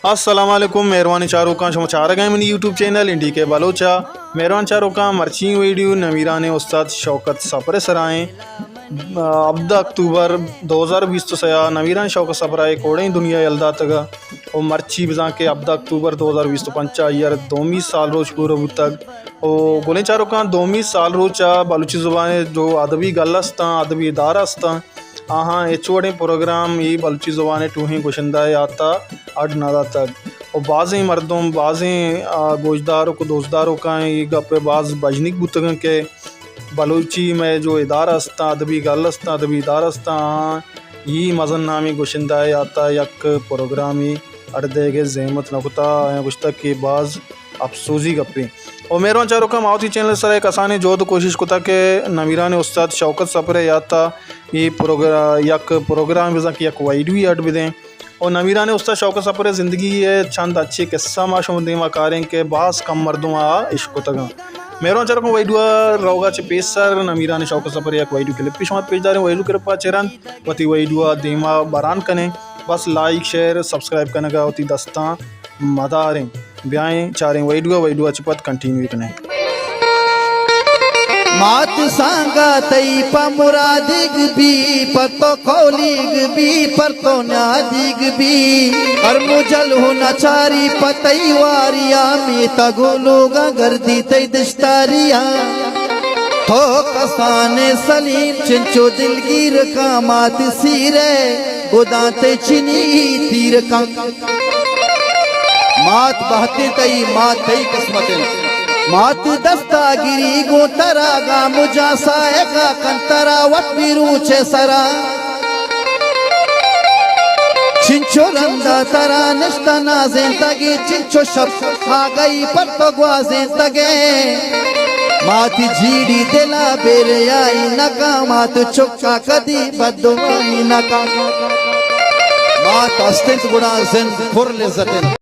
السلام علیکم، مہروانیں چاروکاں، شما چارگ ءَ منی یوٹیوب چینل این ڈی کے بلوچ ءَ۔ مہروان چاروکاں، مرچی ویڈیو نمیرانیں استاد شوکت سپر ءِ سرا ایں۔ ہبدہ اکتوبر دو ہزار بیست ءُ سئے ءَ نمیرانیں شوکت سپر ءَ اے کوڑیں دنیا ءَ یل داتگ ءُ مرچی بزاں کہ ہبدہ اکتوبر دو ہزار بیست ءُ پنچ ءَ آئی ءَ را دومی سال روچ پورا بوتگ ءُ گلیں چاروکاں، دومی سال روچ ءَ بلوچی زبان ءِ جو ادبی گل استاں، ادبی ادارہ استاں، آہاں ہچ وڑیں پروگرام ای بلوچی زبان ءِ ٹوہیں گشندہ ءِ یات ءَ اڈ نہ داتگ ءُ بازیں مردم، بازیں، آ، گوشداروک ءُ دوستداروکاں ای گپ ءِ باز بژنیگ بوتگ انت کہ بلوچی مئے جو ادارہ استاں، ادبی گل استاں، ادبی ادارہ استاں، آہاں ای مزن نامیں گشندہ ءِ یات ءَ یک پروگرامے اڈ دئیگ ءِ زحمت نہ کتہ۔ آیاں گوشتگ کہ باز اپسوزی گپے۔ ءُ مہروان چاروکاں، ما وتی چینل ءِ سرا یک کسانیں جہد ءُ کوشش کتگ کہ نمیرانیں استاد شوکت سپر ءِ یات ءَ اے پروگر-، یک پروگرام بزاں کہ یک ویڈیوے اڈ بدیں ءُ نمیرانیں استاد شوکت سپر ءِ زندگی ءِ چند اچیں کسہ ما شما دیما کاریں کہ باز کم مردم آ اشکتگ انت۔ مہروان چاروکاں، ویڈیو ءَ روگ ءَ چہ پیسر نمیرانیں شوکت سپر ءِ یک ویڈیو کلپے شما پیش داریں۔ ویڈیو کلپ ءَ چہ رند وتی ویڈیو ءَ دیما بران کنیں۔ بس لائک، شیئر، سبسکرائب کنگ ءَ وتی دستاں مداریں۔ بیائیں چاریں ویڈیو ءَ، ویڈیو ءَ چہ پد کنٹینیو کنیں۔ مات سانگا تئی پہ مرادیگ بی، پر تو کولیگ بی، پر تو نیادیگ بی۔ ہر مجل ہو نچاری پہ تئی واریا، میتگ و لوگاں گردی تئی دشتاریا۔ تو کسان سلیم چنچو دلگیر کاں، مات سیرے گداں تئی چنی تیر کاں۔ مات بہتیں تئی، مات تئی قسمت انت۔ مات دستا گری گوں ترا، گام جا سائگا کن ترا وت بی روچ سرا۔ چنچو رندا ترا نشتہ نازینتگی، چنچو شپ آگئی پر تو گوازینتگے۔ مات جیڑی دلا بے ریائی نکا، مات چکا کدی بددعائی نکا۔ مات است انت گڑا زند پر لذت انت۔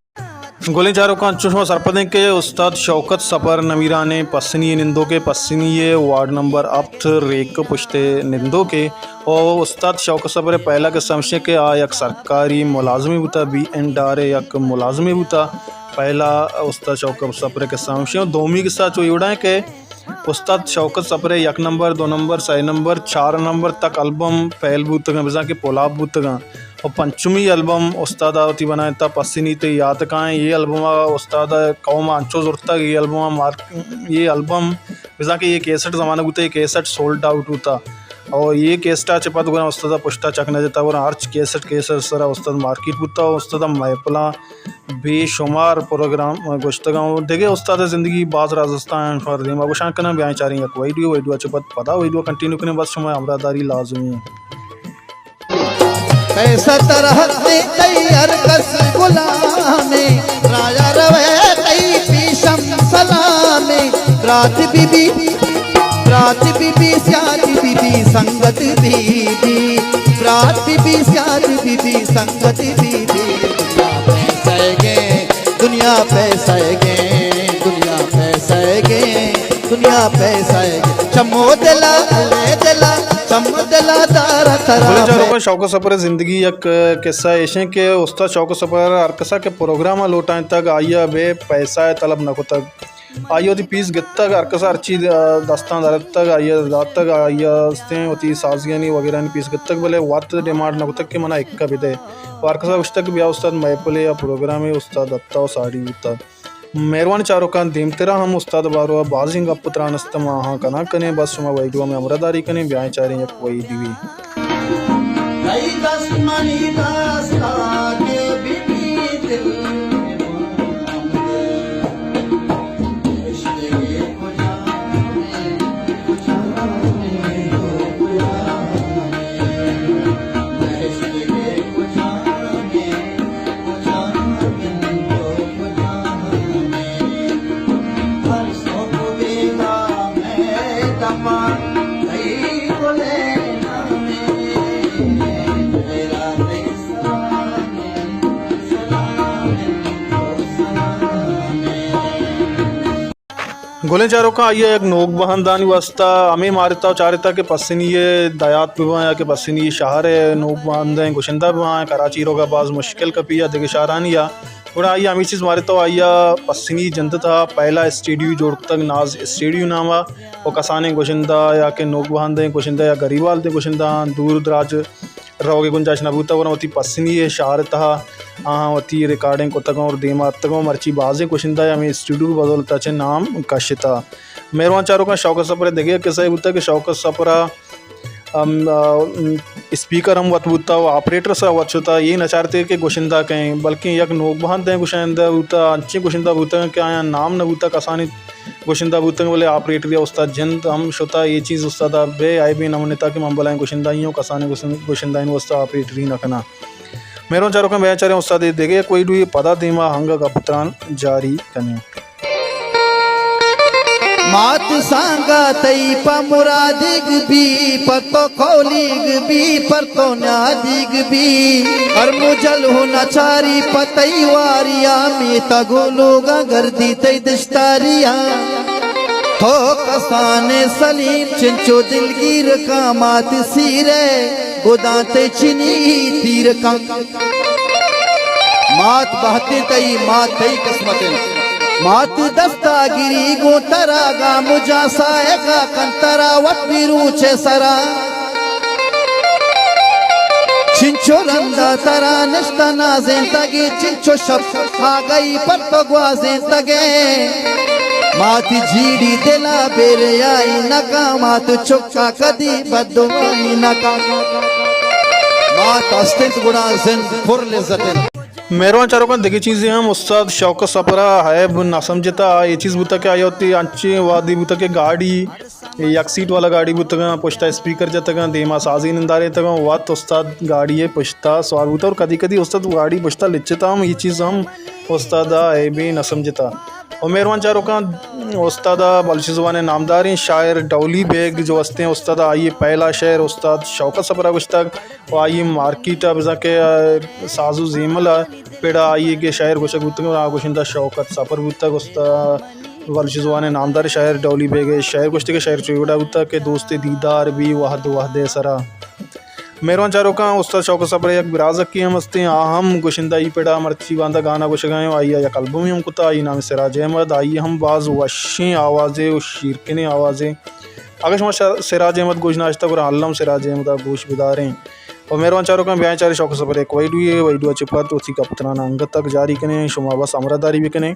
گلیں چاروکاں، انچو شما سرپدیں کہ استاد شوکت سپر نمیرانیں پسنی ءِ نندوکے، پسنی ءِ وارڈ نمبر ہپت ریک پشت ءِ نندوکے۔ او استاد شوکت سپر ءِ پہلا قصہ ہمشی کہ آ یک سرکاری ملازمے بوتا، بی این ڈار ءِ یک ملازمے بوتا۔ پہلا استاد شوکت سپر ءِ قصہ ہمشی۔ دومی قصہ چو ایوڑا ہے کہ استاد شوکت سپر ءِ یک نمبر، دو نمبر، سئے نمبر، چار نمبر تک البم فیل بوتگاں، بزاں کہ پلاپ بوتگاں۔ و پنچمی البم استاد ءَ وتی بنائینتا پسنی تئی یات کائیں۔ اے البم ءَ استاد ءَ قوم ءَ انچو زرتگ، اے البم ءَ مار-، اے البم بزاں کہ اے کیسٹ زمانگ بوتا، اے کیسٹ سولڈ آؤٹ بوتا۔ او اے کیسٹ ءَ چہ پد گڑا استاد ءَ پشت ءَ چک نہ جتا، گڑا ہرچ کیسٹ کیسٹ سرا استاد مارکیٹ بوتا، استاد ءَ محفلاں بے شمار پروگرام گوشتگاں۔ و دگہ استاد ءِ زندگی باز راز استاں، شمارا دیما گوشان کناں۔ بیائیں چاریں یک ویڈیو، ویڈیو ءَ چہ پد پدا ویڈیو کنٹینیو کنیں، بس شما ہمراہ داری لازمی انت۔ پیسہ ترہتے تئی ہر کس غلامے، رایا روے تئی پیشم سلامے۔ برات بی بی، برات بی بی، سیاد بی بی، سنگت بی بی۔ برات بی بی، سیاد بی بی، سنگت بی بی۔ دنیا پیسہ گے، دنیا پیسہ گے، دنیا پیسہ گے، دنیا پیسہ گے۔ چمو دلا، لے دلا، چمو دلا دارا ترا۔ بلے چاروکاں، شوکت سپر ءِ زندگی یک قصہ ایشیں کہ استاد شوکت سپر ہر کسا کہ پروگرام ءَ لوٹائینتگ، آئی ءَ بے پیسہ ءِ طلب نہ کتگ۔ آئی ءَ وتی پیس گتگ، ہر کس ہرچی دستاں درتگ، آئی ءَ داتگ، آئی ءَ استیں وتی سازیانی وغیرہانی پیس گتگ، بلے وت ڈیمانڈ نہ کتگ کہ منا ہکہ بدے۔ و ہر کسا گوشتگ کہ بیا استاد محفلے یا پروگرامے، استاد اتہ و ساڑی بوتگ۔ مہروان چاروکاں، دیمترا ہم استاد باروا بازیں گپ و تران است، ما آہاں کناں کنیں، بس شما ویڈیو ہمیں ہمراہ داری کنیں، بیائیں چاریں یک ویڈیوے۔ تئی دست منی دستا کہ بی بی دل گلیں چاروکاں، آئی ءَ یک نوک بہندانی واسطہ ہمے مارتا و چارتا کہ پسنی ءِ دیات بہ باں یا کہ پسنی شہر ءِ نوک بہندیں گشندہ بہ باں، کراچی روگ ءَ باز مشکل کپی یا دگہ شہرانی ءَ۔ گڑا آئی ءَ ہمے چیز مارتو، آئی ءَ پسنی جند ءِ تہا پہلا اسٹوڈیو جوڑ کتگ، ناز اسٹوڈیو نام ءَ، و کسانیں گشندہ یا کہ نوک بہندیں گشندہ یا گریب حالتیں گشندہ آں، دور دراج روگ ءِ گنجائش نہ بوتگ، گڑا وتی پسنی ءِ شہر ءِ تہا آہاں وتی ریکارڈنگ کتگ اور دیما اتکگ، مرچی بازیں گشندہ ہمے اسٹوڈیو ءِ بدولت ءَ چہ نام کشتہ۔ مہروان چاروکاں، شوکت سپر ءِ دگہ یک کسہ بوتگ کہ شوکت سپر ءَ ہم، آ، اسپیکر ہم وت بوتا و آپریٹر سرا وت شتا، اے نہ چارتے کہ گشندہ کئیں، بلکیں یک نوک بہندیں گشندہ بوتا، انچیں گشندہ بوتگ کہ آیاں نام نہ بوتا، کسانیں گشندہ بوتگ، بلے آپریٹری ءَ استاد جند ہم شتا، اے چیز استاد ءَ بے عیبیں نہ منتا کہ من بلائیں گشندہ ہی اوں، کسانیں گشن-، گشندہ ہی اوں، استاد آپریٹری نہ کناں۔ مہروان چاروکاں، بیا چاریں استاد ءِ دگہ یک ویڈیو ءَ، پدا دیما ہنگا گپ تران جاری کنیں۔ مات سانگا تئی پہ مرادیگ بی، پہ تو قولیگ بی، پر تو نیادیگ بی۔ ہر مجل ہو نچاری پہ تئی واریا، میتگ و لوگاں گردی تئی دشتاریا۔ تو کسانیں سلیم چنچو دلگیر کاں، مات سیرے گداں تئی چنی تیر کاں۔ مات بہتیں تئی، مات تئی قسمت انت۔ مات دستا گری گوں ترا گام جا سائقا کن ترا وت بی روچ سرا۔ چنچو رندا ترا نشتہ نازینتگی، چنچو شپ آگئی پر تو گوازینتگے۔ ماتی جیڑی دلا بیریائی نکا، مات چکا کدی بدوائی نکا۔ مات است انت گڑا زند پر لذت انت۔ مہروان چاروکاں، دگہ چیزے ہم استاد شوکت سپر ءَ عیب نہ سمجھتا، آ اے چیز بوتا کہ آئی ءَ وتی انچیں وہدے بوتا کہ گاڑی یک سیٹ والا گاڑی بوتگاں، پشتا اسپیکر جتگاں، دیما سازی نندارینتگاں، وت استاد گاڑی ءِ پشتا سوار بوتا اور کدی کدی استاد گاڑی پشتا لچتا ہم، اے چیز ہم استاد ءَ عیبے نہ سمجھتا۔ و مہروان چاروکاں، استاد ءَ بلوچی زبان ءِ نامداریں شاعر ڈولی بیگ جو ہستیں، استاد ءَ آئی ءِ پہلا شعر استاد شوکت سپر ءَ گوشتگ۔ و آئی مارکیٹ ءَ بزاں کہ، آ، ساز و زیمل ءِ پڑ ءَ آئی ءِ کہ شاعر گوشگ بوتگ، آ گشندہ شوکت سپر بوتگ۔ استاد بلوچی زبان ءِ نامدار شاعر ڈولی بیگ ءِ شاعر گوشتگ کہ شاعر چو وڑا بوتگ کہ دوست دیدار بی وہد وہد ءِ سرا۔ مہروان چاروکاں، استاد شوکت سپر ءِ یک برازکے ہم استیں، آ ہم گشندہ ای پڑ ءَ مرچی باندا گانا گوشگ ءَ ایں، آئی ءَ یک البمے ہم کتا، آئی نام سراج احمد، آئی ہم باز وشیں آوازے و شیرکنیں آوازے۔ اگاں شما ش-، سراج احمد گوش ناشتہ گڑا الم سراج احمد ءَ گوش بداریں۔ و مہروان چاروکاں، بیائیں چاریں شوکت سپر ءِ یک ویڈیو یے، ویڈیو ءَ چہ پد وتی گپ تران انگت تک جاری کنیں، شما بس ہمراہ داری بکنیں۔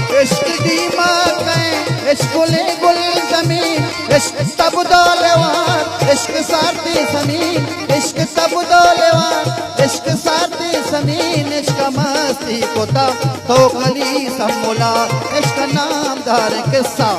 عشق دیما کئے، عشق گلیں گلزمین، عشق تب دولوار، عشق سارتی زمین، عشق تب دولوار، عشق سارتی زمین، عشق مستی کتا تو کلی سمولا، عشق نامدار قصہ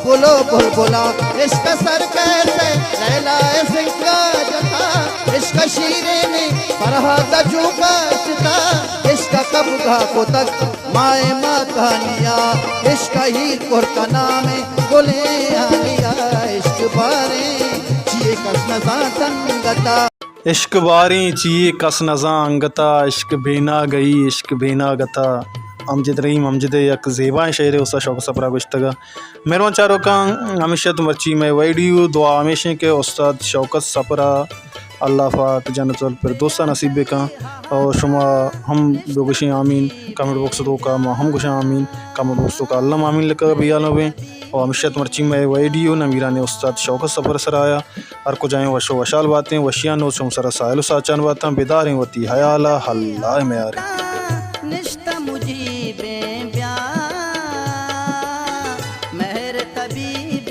گل و بلبلا، عشق سر کیسے لیلا ءِ سنگا جتا، عشق شیرینی فرہاد جوگا شتا، عشق کبگا کتگ مائے ماتانیا، عشق ہیر کرت نام گلیں آنیا، عشق باریں چیئے کس نزانت انگتا۔ عشق باریں چیئے کس نزانت انگتا، عشق بیناگئی، عشق بیناگتا۔ امجد رحیم امجد ءِ یک زیبائیں شعرے استاد شوکت سپر ءَ گوشتگ۔ مہروان چاروکاں، ہمیش ات مرچی مئے ویڈیو۔ دعا ہمیش ایں کہ استاد شوکت سپر ءَ اللہ پاک جنت الفردوس ءَ نصیب بکن۔ اور شما ہم بگوشیں آمین کمنٹ باکس ءِ توکا، ما ہم گوشاں آمین کمنٹ باکس ءِ توکا۔ الم آمین لکھگ ءَ بیال مبیں۔ اور ہمیش ات مرچی مئے ویڈیو نمیرانیں استاد شوکت سپر ءِ سرا آیا۔ ہر کجائیں وش و وشحال باتیں، وشیاں نوز شم سرا ساحل و ساچان باتاں، بداریں وتی حیالا، اللہ ءِ میاریں۔ نشتہ مجیبیں بیا، مہر طبیب